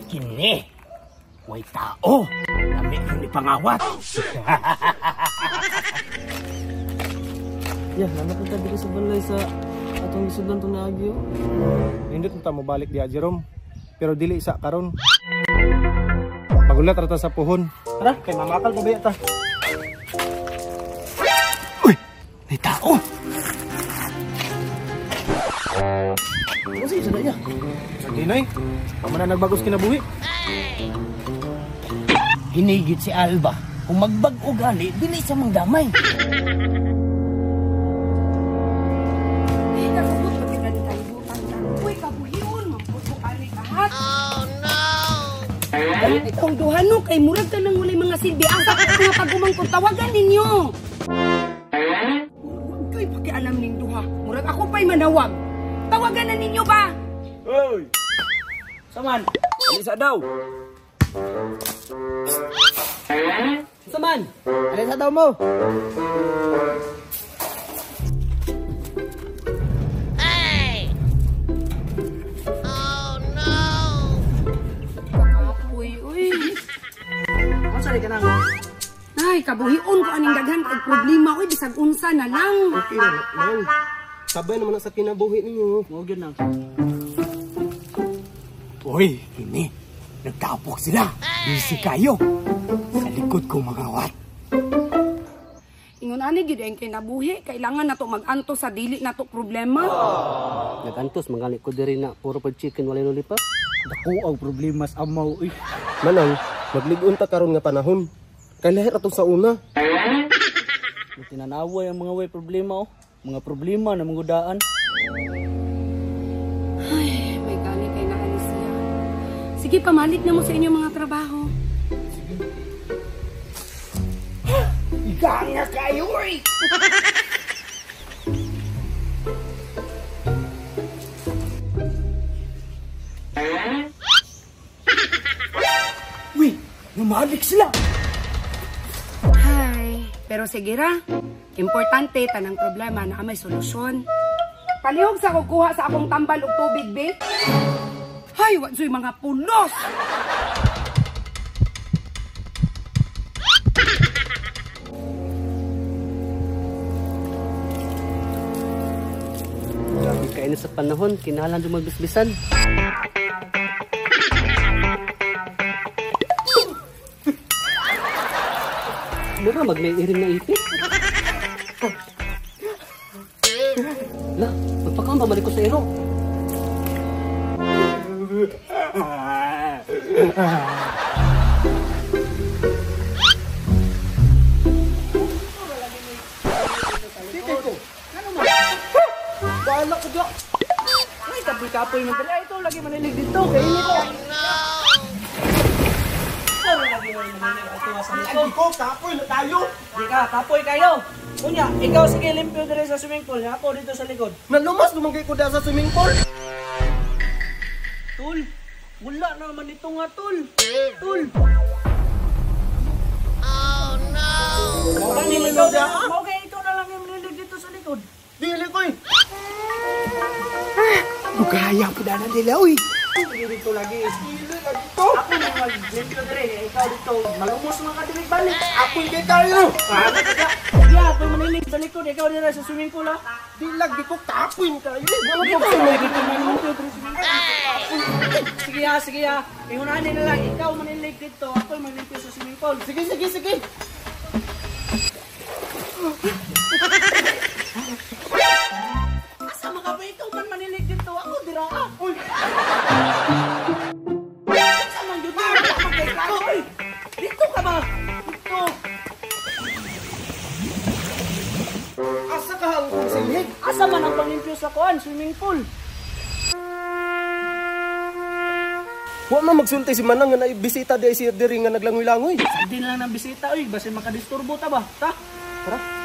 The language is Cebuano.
Kini. Way tao. Lami ron ni pangawat. Ya, namat na diri sa balay sa atong gisudlan tong naagyo. Nindot na ta mobalik diha, Jerome. Pero dili isa karon. Pagulat ra ta sa puhon. Tara, kay mamakal pa ba ta? Uy, may tao. Ano sa niya? Sa dinay, pamana nagbagos kinabuhi. Hinigit si Alba. Kung magbag-o gali, dili siya mangdamay. Ay, nakabot pa kita ni kalibutan. Uy, kabuhion, magputo ani kahat. Oh, no! Kung duhano, kay murag ka nang walay mga silbi. Asa ka nga pagumangkong tawagan ninyo. Huwag kayo pakialam ning duha. Murag ako pa'y manawag. Tawagan na ninyo ba? Hoy! Saman! Alisa daw! Saman! Alisa daw mo! Hey! Oh no! Uy, uy! Ano ka nang? Ay, kabuhion ko aning daghan kag problema. Uy, bisag unsa na lang. Okay na, lang. Sabay naman na sa kinabuhi ninyo. Mao gyud nang. Uy, kini. Nagtapok sila. Busy kayo. Sa likod ko magawat. Ingon ani gyud ang kinabuhi, kailangan nato mag-antos sa dili nato problema. Nagantos mangali ko diri na puro pag chicken walay lollipop. Dako ang problema sa amaw uy. Manang, maglig-on ta karon nga panahon. Kay lahi ra sa una. Tinanaway ang mga way problema oh. Mga problema na mangudaan. Ay, may gani kay naalis siya. Sige, pamalit na mo sa inyong mga trabaho. Iganga kayo, uy! Uy, namalik sila! Ay, pero sige ra. Importante, tanang problema na may solusyon. Palihog sa kukuha sa akong tambal og tubig, be. Hay, wa joy mga pulos! Grabe kayo sa panahon, kinahanglan jud magbisbisan. Mura mag may irim na ipit. La, magpakaon ba balik ko sa iro? Wala ko diya. Ay, kapoy-kapoy man dali. Ay, ito lagi manilig dito. Kay init ka. Oh, lagi manilig ato sa likod. Ko kapoy na tayo. Di ka, kapoy kayo. Unya, ikaw sige limpyo dire sa swimming pool, ako dito sa likod. Nalumas lumangkay ko da sa swimming pool. Tul, wala na naman ito nga, tul. Tul. Oh no. Ikaw na, okay, ikaw na lang yung manilig dito sa likod. Dili ko eh. Lugaya po na nila, uy. Dito lagi. Dili lagi to. Ako na maglimpyo dire, ikaw dito. Malumos mga kadilig balik. Ako hindi tayo. Ya, ako manilig sa likod, ikaw dire sa swimming pool ha. Di lagi ko kapoy kayo. Dito lagi ko manilig sa swimming pool. Sige ha, sige ha. Ihunanin na lang, ikaw manilig dito, ako maglimpyo sa swimming pool. Sige, sige, sige. Asa mga ba ikaw man manilig dito, ako dira ah. Uy. Asa man gyud ka? Uy. Dito ka ba? Dito. Asa ka ang kong silhig? Asa man ang panglimpyo sa kuan, swimming pool? Wa man magsulti si Manang nga naibisita di siya diri nga naglangoy-langoy. Hindi na lang ng bisita, uy, basin makadisturbo ta ba? Ta? Tara.